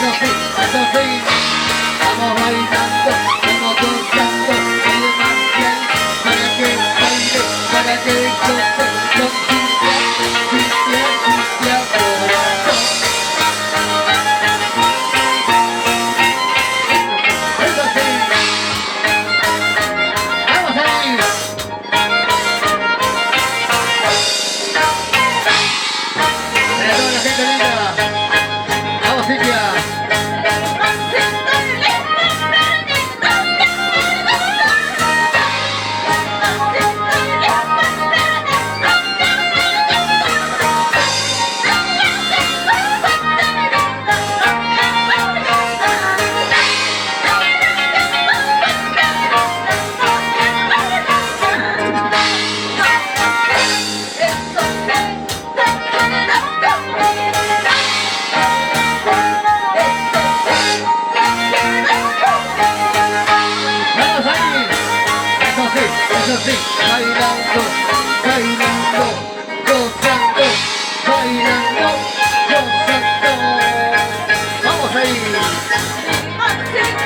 Eso sí, vamos bailando, vamos gozando, el marcial, para que baile, para que goce, con Cintia, Cintia, Cintia, corazón. Eso sí, vamos ahí. Para toda la gente linda, vamos Cintia. Vamos ahí. Eso sí, bailando, bailando, gozando, bailando, gozando. Vamos ahí. Vamos ahí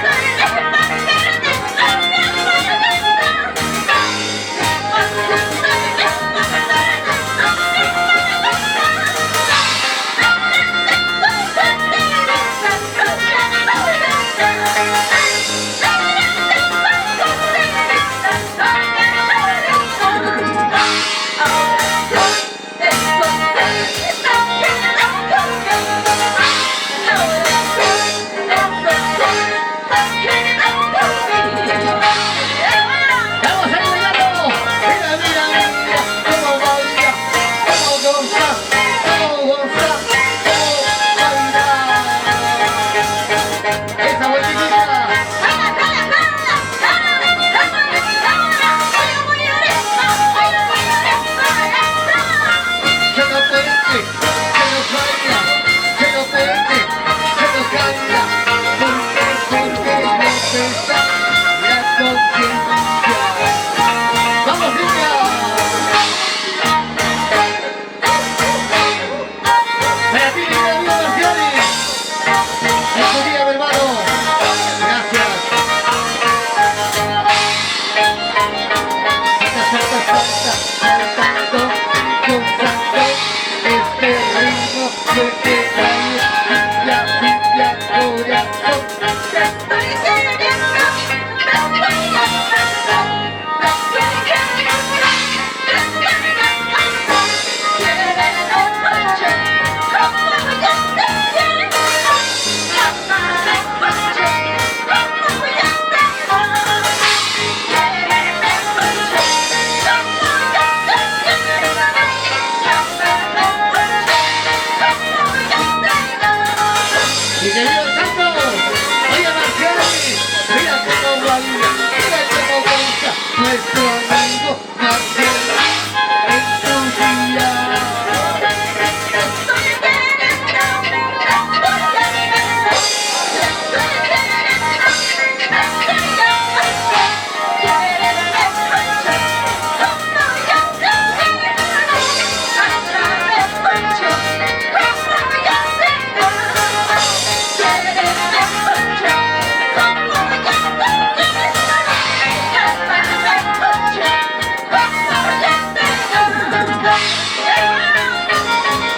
bailando. Mira, mira, mira, cómo baila, cómo goza, cómo goza, cómo baila. Esa vueltita. Que no puede, que no caiga, que no puede, que no caiga. Porque no pesa la conciencia. ¡Vamos, Cintia! Para ti, mi amigo Marciali. En tu día, mi hermano. Gracias. Salta, salta, salta, saltando, gozando. Este ritmo que te trae Cintia, Cintia, corazón. Y que viva el canto. Oye, Marciali, mira cómo baila, mira cómo goza nuestro amigo Marcial en su día.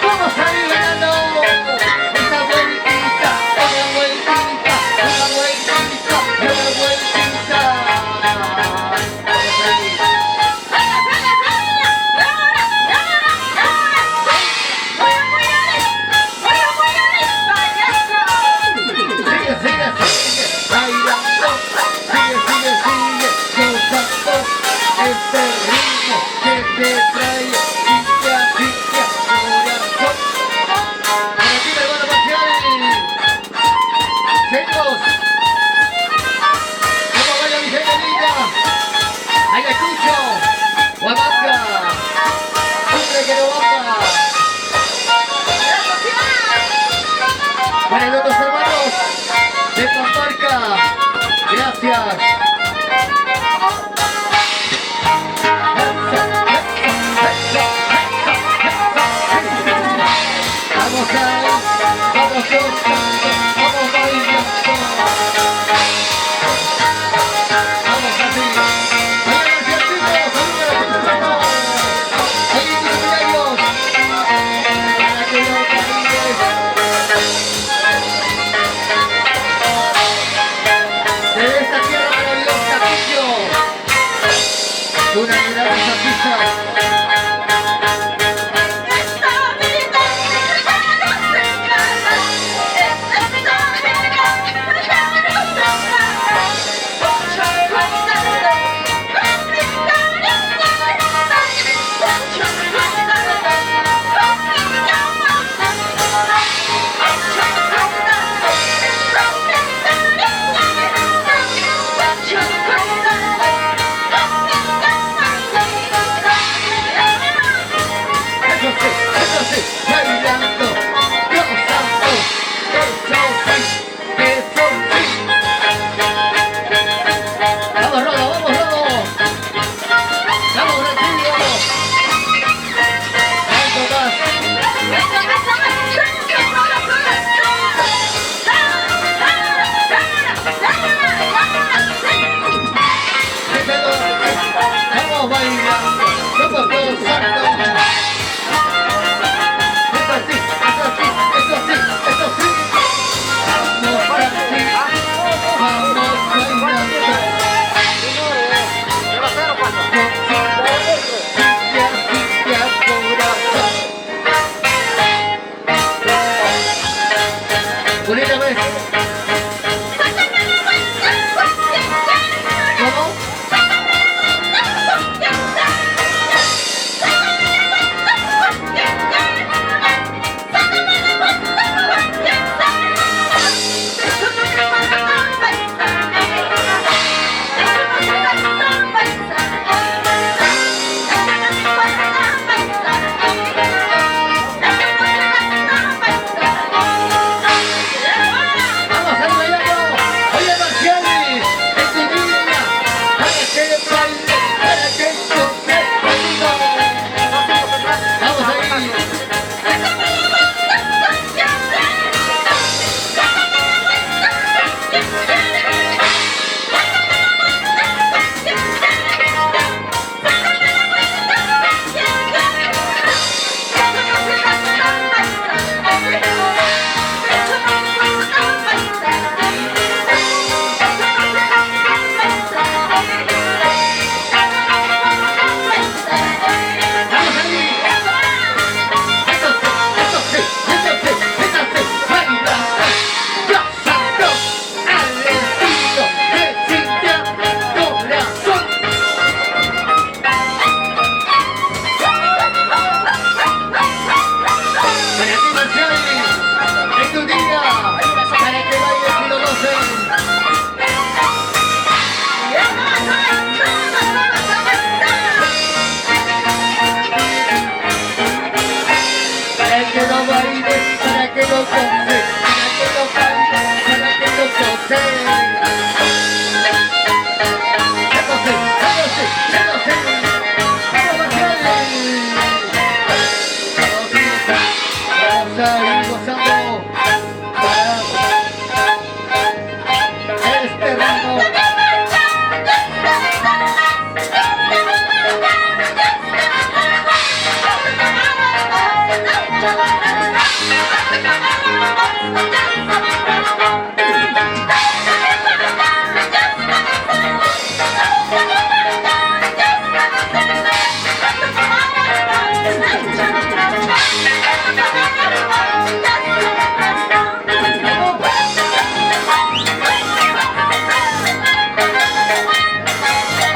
Vamos ahí bailando. Esa vueltita, una vueltita, una vueltita, una vueltita. Vamos ahí. Sigue, sigue, sigue, bailando. Sigue, sigue, sigue, gozando. Este ritmo que te trae Cintia, Cintia, corazón. Para ti, mi hermano Marcial. Seguimos. ¿Cómo baila mi gente linda? Ayacucho, Huamanga, Sucre, Querobamba. Para los otros hermanos de Pamarca, gracias. Vamos ahí, vamos gozando, vamos.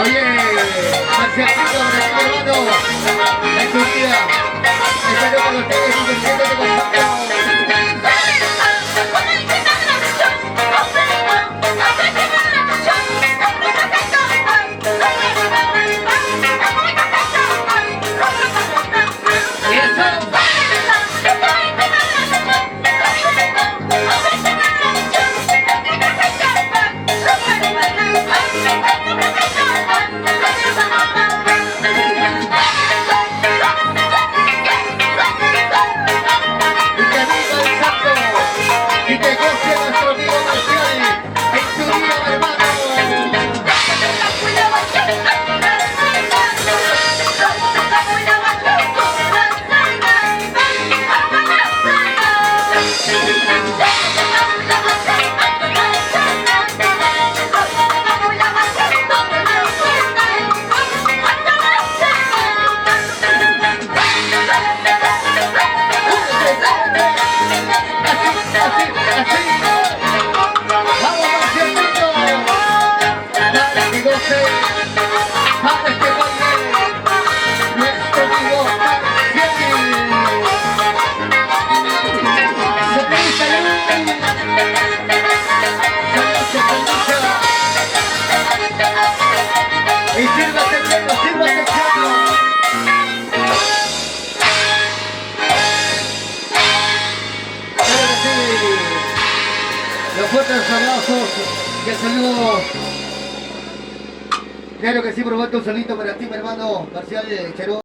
Oye, Marcialito, hermano, en tu vida. Espero que lo estés divirtiéndote con ¡Eso! Y que viva el santo. Y que goce nuestro amigo Marcial en tu día, hermano. Así, así, así. Vamos, Marcialito. Para que goce, para que baile nuestro amigo Marcial. ¡Salud, salud! ¡Salud, salud! Y sírvase el hielo, sírvase el hielo. Claro que sí. Los fuertes abrazos y el saludo. Claro que sí, por un saludito para ti, mi hermano Marcial Charó.